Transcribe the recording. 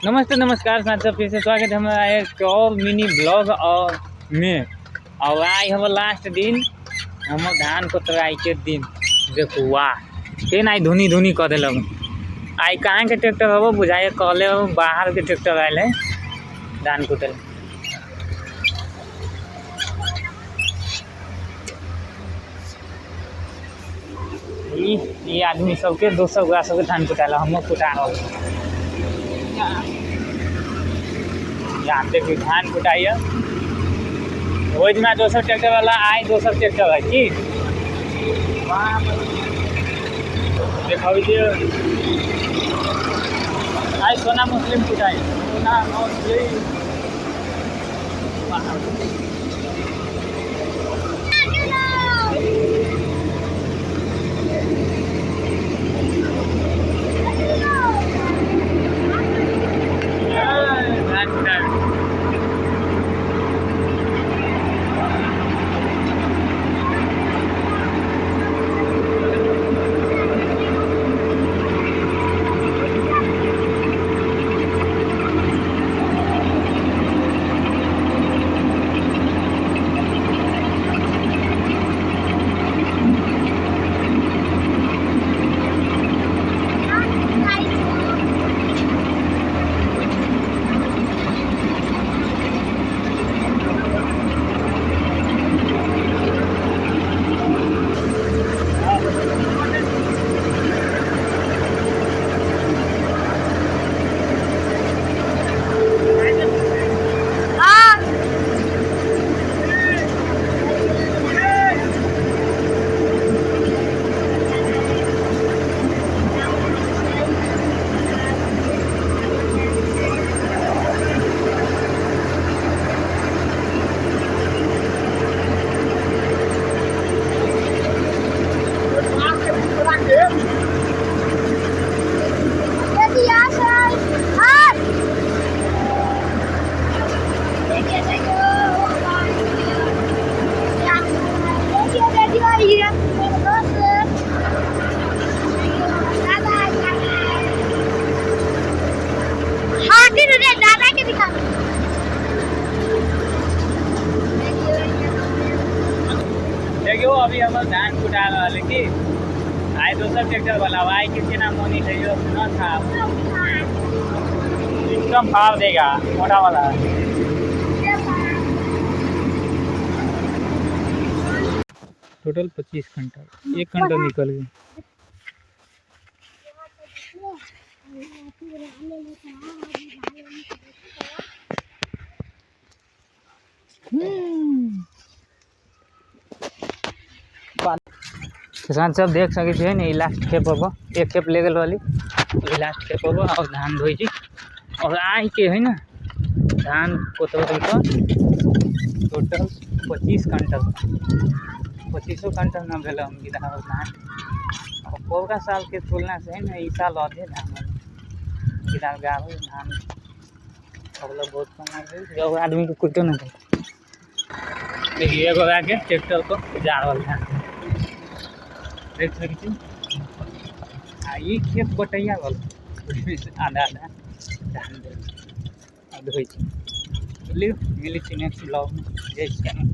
नमस्ते नमस्कार साथ सब, फिर से स्वागत है हमारा एक और मिनी ब्लॉग और में। और आज हम लास्ट दिन हम धान कोतराई के दिन। देखो वाह के आई धुनी धुनी कर दिलक। आई कहाँ के ट्रैक्टर हो बुझाए, कहले हो बाहर के ट्रैक्टर आयल है धान कुटल। ये आदमी सबके दोसर गोरा सबके धान कुटाल, हम कुटा रहल। यहाँ देखिए धान कुटाइए। ओहि दिना दोसर ट्रैक्टर वाला आइ दोसर ट्रैक्टर है की देखाबै छियै। आइ सोना मुस्लिम कुटाइ, सोना मुस्लिम। धान कुटाइ। देखियो अभी हम धान कुटा रहल है की आइ दोसर ट्रैक्टर वाला आइ के केना मोनी है न था एकदम फाड़ देगा मोटा वाला। टोटल 25 घंटा, 1 घंटा निकल गया। किसान सब देख सके छियै ने, ई लास्ट खेप हबो, एक खेप ले गेल रहली, ई लास्ट खेप हबो। और धान धोइ छी और आइ के है ना धान कोतरल का टोटल 25 क्विंटल, 25 क्विंटल न भेल हम गिरा धान। और पौरा साल के तुलना से है ना ई साल आधे धान गिरा गावे धान अगला बहुत कम आ गई, जो आदमी के कुटो न देखिए। एगो आके ट्रैक्टर को जा रहल धान देख सकै छी। आ ई खेत बटैया वाला आधा आधा धान धोइ छी। चलिए मिलै छी नेक्स्ट ब्लॉग में। जय श्री राम।